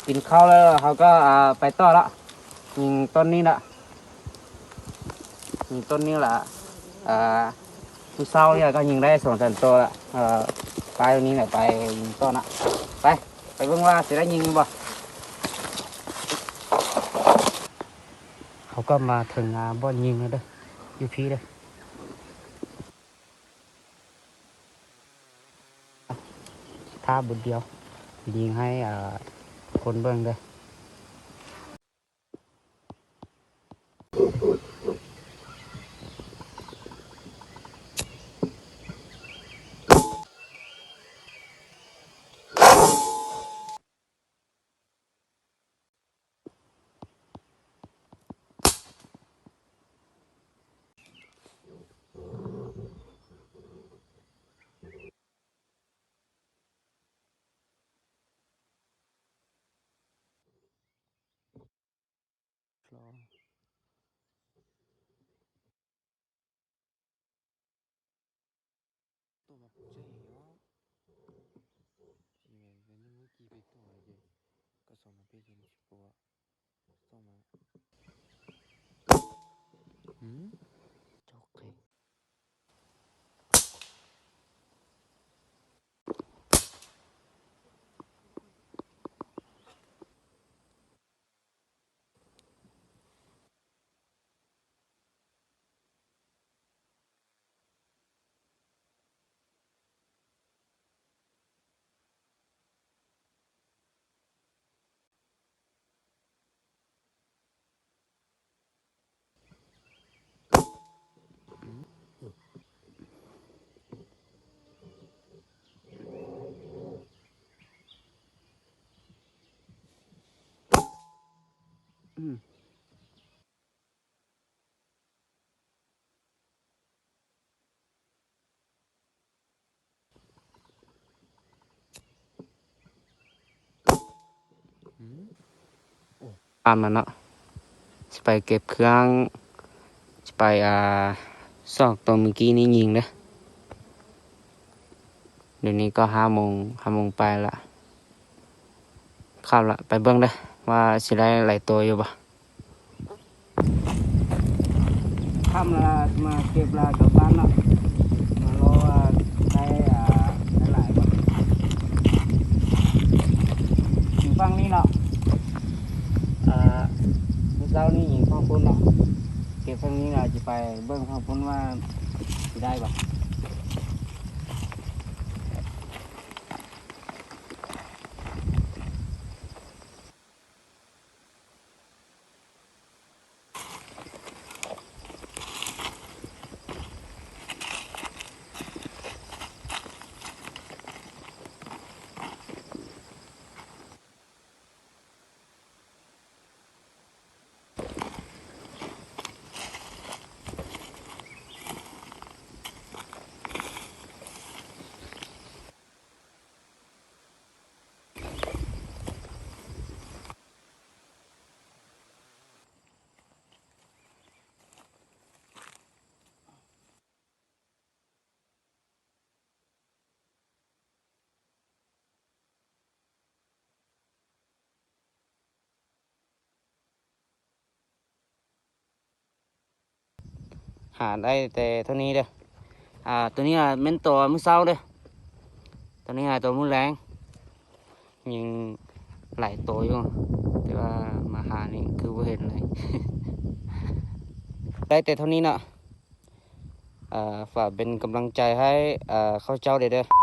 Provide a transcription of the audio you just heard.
ກິນເຂົ້າແລ້ວເຮົາກໍ ອ່າ ໄປຕໍ່ລະ. ຍິງຕົ້ນນີ້ລະ ຍິງຕົ້ນນີ້ລະ. ອ່າ ມື້ເຊົ້ານີ້ລະກໍຍິງໄດ້ສອງສາມໂຕລະ. ເອີ ປາຍນີ້ແຫຼະ ໄປຍິງຕໍ່ນະ. ໄປ ໄປເບິ່ງວ່າຊິໄດ້ຍິງຢູ່ບໍ່. ເຮົາກໍມາເຖິງ ອ່າ ບ່ອນຍິງແລ້ວເດີ ຢູ່ພີ້ເດີ. ຖ້າບຶດດຽວ ຍິງໃຫ້ ອ່າ ຄົນເບິ່ງເດີ. ອາມາເນາະ ຊິໄປເກັບເຄື່ອງ ຊິໄປ ອ່າ ຊອກໂຕມື້ກີ້ນີ້ຍິງເດີ. ດຽວນີ້ກໍຫ້າໂມງ ຫ້າໂມງປາຍລະ. ຄ່ຳລະ ໄປເບິ່ງເດີວ່າຊິໄດ້ຫຼາຍໂຕຢູ່ບໍ່. ຄ່ຳລະ ມາເກັບລະກັບບ້ານເນາະ ມາລໍວ່າໄດ້ ອ່າ ຫຼາຍໆບໍ່. ຢູ່ຝັ່ງນີ້ເນາະ ອ່າ ມື້ເຊົ້ານີ້ຍິງຝັ່ງພຸ້ນເນາະ ເກັບຝັ່ງນີ້ລະ ຊິໄປເບິ່ງຝັ່ງພຸ້ນວ່າຊິໄດ້ບໍ່. ຫາໄດ້ແຕ່ເທົ່ານີ້ເດີ. ອ່າ ໂຕນີ້ແມ່ນໂຕມື້ເຊົ້າເດີ ໂຕນີ້ຫາໂຕມື້ແລງ. ຍິງຫຼາຍໂຕຢູ່ ແຕ່ວ່າມາຫານີ້ຄືບໍ່ເຫັນເລີຍ. ໄດ້ແຕ່ເທົ່ານີ້ເນາະ. ເອີ ຝາກເປັນກຳລັງໃຈໃຫ້ ເອີ ເຂົາເຈົ້າແດ່ເດີ.